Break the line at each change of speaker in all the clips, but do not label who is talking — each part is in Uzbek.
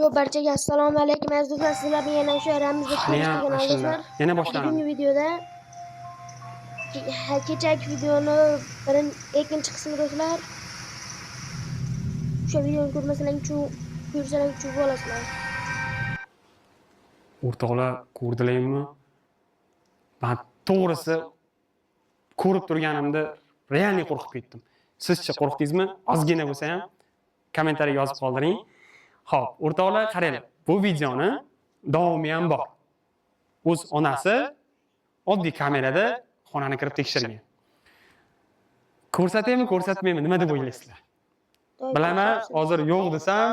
Yo, barchaga assalomu alaykum aziz do'stlar. Sizlar bilan yana shu aramizda
Haliyam
ko'rishgan
ashula.
do'stlar.
Yana boshlanadi.
Bugungi videoda kechagi videoni ikkinchi qismi do'stlar. O'sha videoni ko'rmasalaring ko'rsalaring tushunib olasizlar.
O'rtoqlar, ko'rdilarmi? Men to'g'risi ko'rib turganimda реально qo'rqib ketdim. Sizchi qo'rqdingizmi? Ozgina bo'lsa ham kommentariy yozib qoldiring. Xo'p, o'rtoqlar, qaranglar. Bu videoni davomi ham bor. O'z onasi oddiy kamerada xonani kirib tekshirgan. Ko'rsataymi, ko'rsatmaymi, nima deb o'ylaysizlar? Bilaman, hozir yo'q desam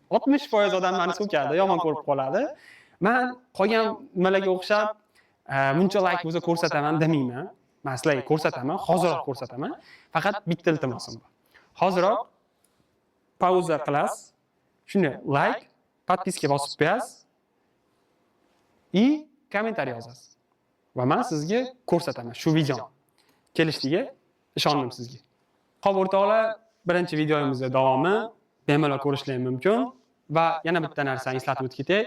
60% odam meni so'kadi, yomon ko'rib qoladi. Men qolgan nimalarga o'xshab muncha like bo'lsa ko'rsataman demayman. Men sizlarga ko'rsataman, hoziroq ko'rsataman. Faqat bitta iltimosim bor. Hoziroq pauza qilasiz. Shunday like, подписка bosib qo'yasiz и kommentariy yozasiz. Va men sizga ko'rsataman shu videoni. Kelishligi ishondim sizga. Xo'p, o'rtoqlar, birinchi videomizda davomi bemalol ko'rishlar mumkin va yana bitta narsani eslatib o'tib ketay.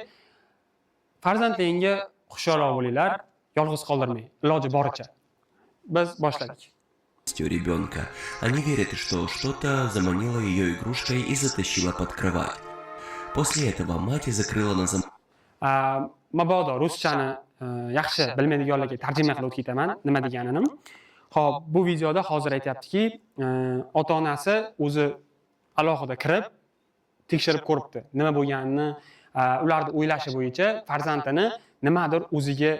Farzandlaringga hushyorroq bo'linglar, yolg'iz qoldirmang, iloji boricha. Biz boshladik.
У ребенка. Они верят, что что-то заманило ее игрушкой и затащило под кровать. После этого мать закрыла на замок
Mabodo ruschani yaxshi bilmaydiganlarga tarjima qilib o'tib ketaman nima deganini. Xo'p, bu videoda hozir aytyaptiki, ota-onasi o'zi alohida kirib tekshirib ko'ribdi, nima bo'lganini, ularni o'ylashi bo'yicha farzandini nimadir o'ziga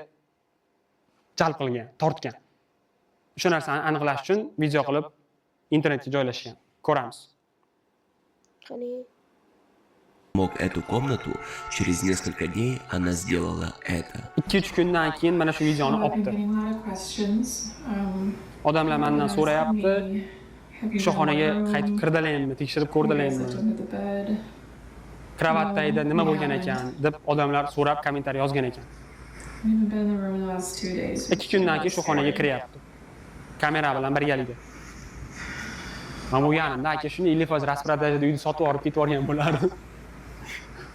jalb qilgan, tortgan. O'sha narsani aniqlash uchun video qilib internetga joylashgan. Ko'ramiz.
Qani.
эту комнату, через несколько дней она сделала это.
2-3 kundan keyin mana shu videoni olibdi. Odamlar mendan so'rayapti, o'sha xonaga qaytib kirdilarmi, tekshirib ko'rdilarmi? Kravat tagida nima bo'lgan ekan deb odamlar so'rab kommentariy yozgan ekan. 2 kundan keyin shu xonaga kiryapti. Kamera bilan birgalikda. Men bo'lganimda aka shuni 50% распродажа da uyni sotib olib ketib yuborgan bo'lardim.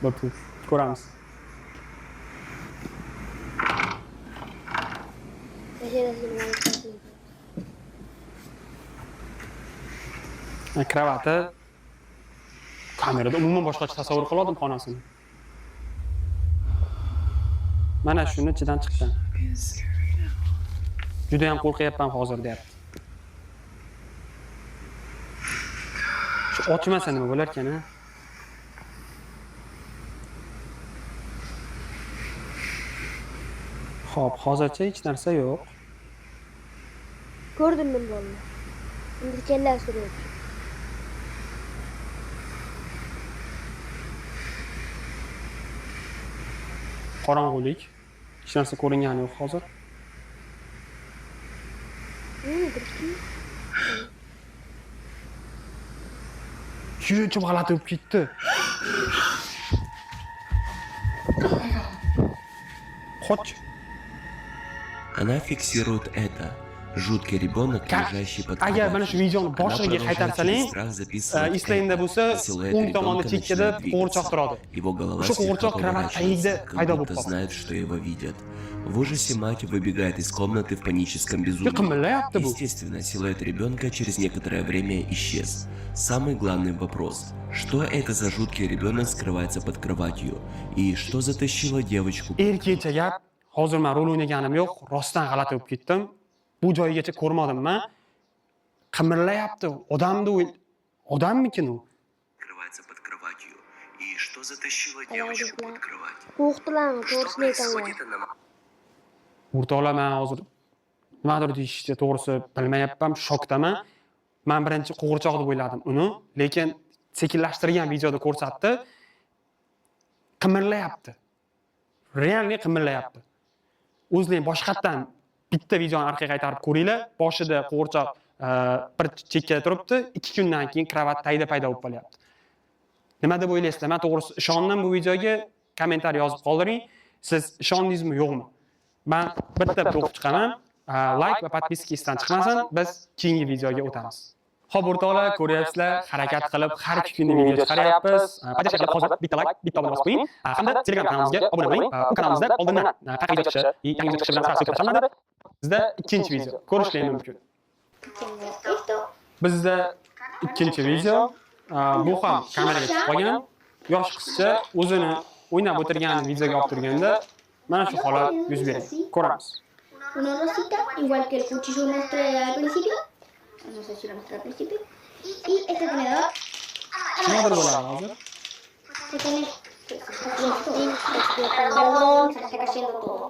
Bo'pti, ko'ramiz. Kravati kamerada umuman boshqacha tasavvur qildim xonasini. Mana shuni ichidan chiqqan. Juda ham qo'rqyapman hozir deyapti. Shu ochmasa nima bo'lar ekan, a? Xo'p, hozircha hech narsa yo'q.
Ko'rdim men bolani. Endi kallasi turyapti.
Qorong'ulik. Hech narsa ko'ringani yo'q hozir. Shuncha g'alati bo'lib ketdi. Qoch.
Она фиксирует это. Жуткий ребенок, лежащий под
Agar mana shu
кроватью.
videoni
Она
boshiga
продолжает
qaytarsaling,
через страх записывать
eslayinda
это.
bo'lsa,
Силуэт
o'ng tomonda
ребенка
chekkada
начинает
qo'g'irchoq
двигаться.
turadi.
Его голова
O'sha
слегка
qo'g'irchoq kravat tagida
поворачивается, как
paydo bo'lib
будто
qoladi.
знает, что его видят. В ужасе мать выбегает из комнаты в паническом безумии.
Qimirlayapti bu.
Естественно, силуэт ребенка через некоторое время исчез. Самый главный вопрос: что это за жуткий ребенок скрывается под кроватью? И что затащило девочку?
Erkakcha gap, hozir men rol o'ynaganim yo'q, rostdan g'alati bo'lib ketdim. Bu joyigacha ko'rmadim men. Qimirlayapti, odamni odammikin u?
Скрывается под кроватью. И что затащило девочку под кровать?
Qo'rqdilarmi,
Что
to'g'risini aytaman.
происходит на
O'rtoqlar, men hozir nimadir deyishni to'g'risi bilmayapman, shokdaman. Men birinchi qo'g'irchoq deb o'yladim uni, lekin sekinlashtirgan videoda ko'rsatdi. Qimirlayapti. Реально qimirlayapti. O'zlaring boshqatdan bitta videoni orqaga qaytarib ko'ringlar. Boshida qo'g'irchoq bir chekkada turibdi, 2 kundan keyin kravat tagida paydo bo'lib qolyapti. Nima deb o'ylaysizlar? Men to'g'risi ishondim bu videoga. Kommentariy yozib qoldiring. Siz ishondingizmi, yo'qmi? Men bitta bitta o'qib chiqaman. Like va подписка esdan chiqmasin. Biz keyingi videoga o'tamiz. Xo'p, o'rtoqlar, ko'ryapsizlar, harakat qilib har ikki kunda video chiqaryapmiz. Поддержка qilib hozir bitta like, bitta obuna bosib qo'ying. Hamda Telegram kanalimizga obuna bo'ling. Bu kanalimizda oldindan qayerga video chiqishi, yangi video chiqishi bilan sразу tashlanadi. Bizda ikkinchi video ko'rishlar mumkin.
Tengo esto.
Bizda ikkinchi video, bu ham kameraga tushib qolgan. Yosh qizcha o'zini o'ynab o'tirgan videoga olib turganda mana shu holat yuz bergan. Ko'ramiz.
Uno rosita, igual que el cuchillo mostré al principio. No sé si lo mostré al principio. Y este tenedor.
Nimadir bo'ladi hozir.
Se tiene. Perdón, se me está cayendo todo.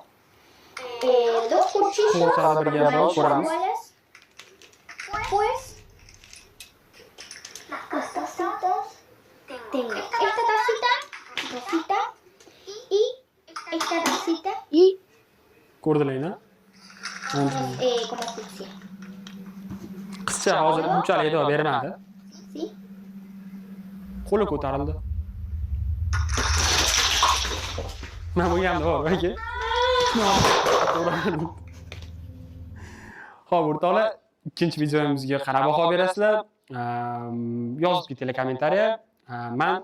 Dos cuchillos.
Qo'rqadi birga
amarillos
ko'ramiz.
Iguales. Pues. Las tacitas. Tengo esta tacita, rosita, y esta tacita
И
Ko'rdilarmi?
Como fucsia.
Qizcha hozir bunchalik e'tibor bermadi.
¿Sí?
Qo'li ko'tarildi. Man bo'lganda bor, aka. Xo'p, o'rtoqlar, ikkinchi videomizga qarab baho berasizlar. Yozib ketinglar kommentariya. Man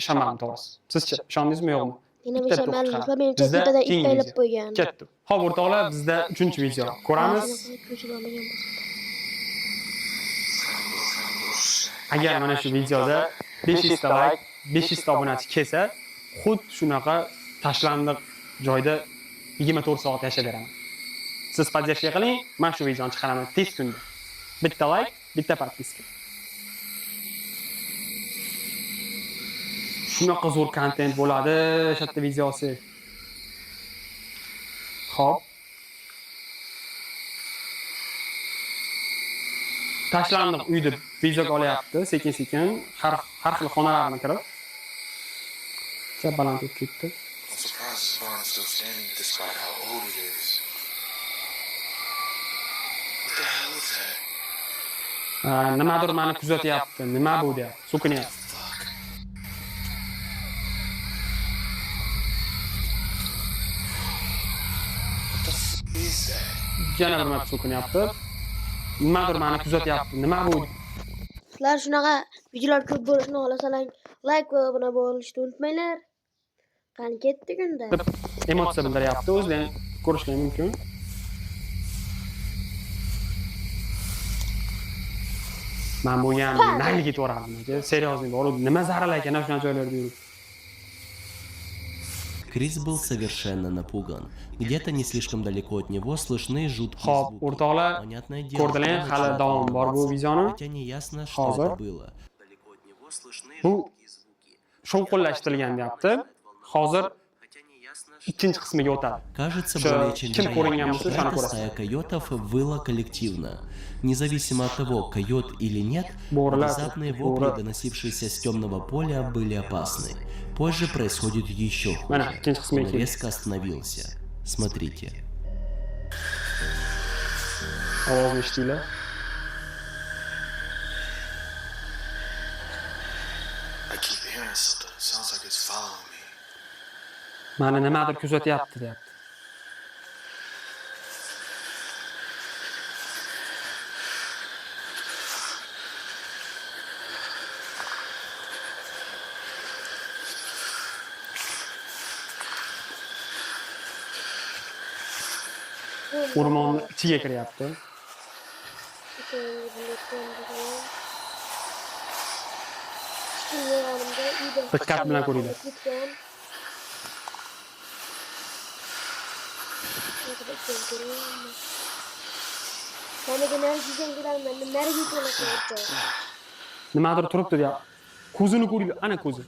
ishonmadim to'g'risi. Sizchi, ishondingizmi yo'qmi?
Yana
Bitta
ishonmadim.
to'q chiqaradi.
Menimcha
Bizda
tepada
keyingi
itpaylab
video.
qo'ygan.
Ketdi. Xo'p, o'rtoqlar, bizda uchinchi video ko'ramiz.
Ko'chada olmagan bo'lsa.
Agar mana shu videoda 500 ta like, 500 ta obunachi kelsa, xuddi shunaqa tashlandiq joyda 24 soat yashab beraman. Siz поддержка qiling, men shu videoni chiqaraman tez kunda. Bitta like, bitta подписка. Shunaqa zo'r kontent bo'ladi, shu yerda videosi. Xo'p. Tashlandiq uyda videoga olyapti, sekin-sekin har xil xonalarni kirib. Cha baland bo'lib ketdi.
I'm surprised this barn is still standing despite how old it is. What the hell is that?
Nimadir meni kuzatyapti, nima bu deyapti, so'kinyapti.
Fuck. What the f is that?
Yana bir marta so'kinyapti. Nimadir meni kuzatyapti, nima bu?
Sizlar shunaqa videolar ko'p bo'lishini xohlasalar, like va obuna bo'lishni unutmanglar. Qani ketdik unda.
Deb emotsiya bildiryapti, o'zlaring ko'rishlari mumkin. Man bo'lgan nayli ketib yuborardim aka. Серьезный borib, nima zarar ekan shunaqa joylarda yurib.
Крис был совершенно напуган. Где-то не слишком далеко от него слышны жуткие
Xo'p,
звуки.
O'rtoqlar,
Понятное дело,
ko'rdilar,
он
hali
начинает
davom bor bu
волноваться,
videoni.
хотя не ясно, что
Hozir.
это было. Далеко от него слышны
Bu
жуткие звуки.
shovqinlashtirilgan deyapti. Hozir
Хотя не ясно, что
ikkinchi qismiga o'tadi.
Кажется,
O'sha
более чем
kim ko'ringan
вероятно,
bo'lsa,
что
o'shani
эта
ko'rasiz.
стая койотов выла коллективно. Независимо от того, койот или нет,
Bo'rilar,
внезапные вопли,
bo'ri.
доносившиеся с темного поля, были опасны. Позже происходит еще
Mana
хуже.
ikkinchi qismiga
Он
keldik.
резко остановился. Смотрите.
Ovozni eshitinglar.
I keep hearing something. Sounds like it's following me.
Mani nimadir kuzatyapti deyapti. O'rmonni ichiga kiryapti. Diqqat bilan ko'ringlar.
Ketgan. Ko'ryapman. Nariga nari yurgan ko'raman, nariga ko'raman.
Nimadir turibdi deyapti. Ko'zini ko'ringlar, ana ko'zi.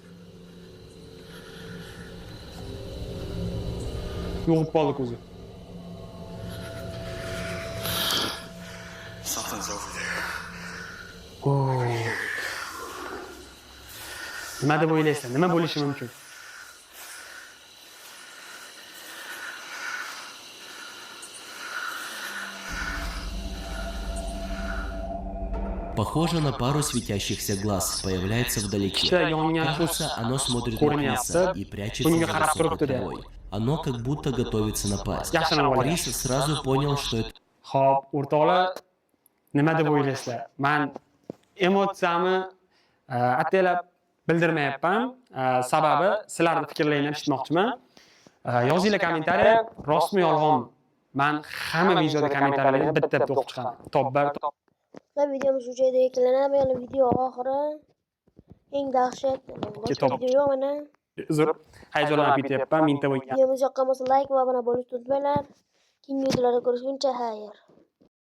Yo'qib qoldi ko'zi.
Something's over there.
Oo. Nima deb o'ylaysan? Nima bo'lishi mumkin?
Похоже на пару светящихся глаз, появляется вдалеке.
Ikkita yongan ko'z
Кажется, оно смотрит на
ko'rinyapti.
Криса и прячется
Bunga
за
qarab
высокой
turibdi
травой. Оно как будто готовится напасть.
Yashirinib olgan.
Крис сразу понял, что это
Xo'p, o'rtoqlar, nima deb o'ylaysizlar? Man Emotsiyamni ataylab bildirmayapman. Sababi sizlarni fikrlaringni eshitmoqchiman. Yozinglar kommentariya, rostmi, yolg'onmi? Man hamma videoda kommentariyalarni bitta bitta o'qib chiqaman. Top 1, top
Va videomiz shu joyda yakunlanadi. Yana video oxiri eng dahshat. Boshqa video yo'q mana.
Uzr, hayajonlanib ketyapman. 1000 ta bo'lgan.
Videomiz yoqqan bo'lsa, like va obuna bo'lishni unutmanglar. Keyingi videolarda ko'rishguncha xayr.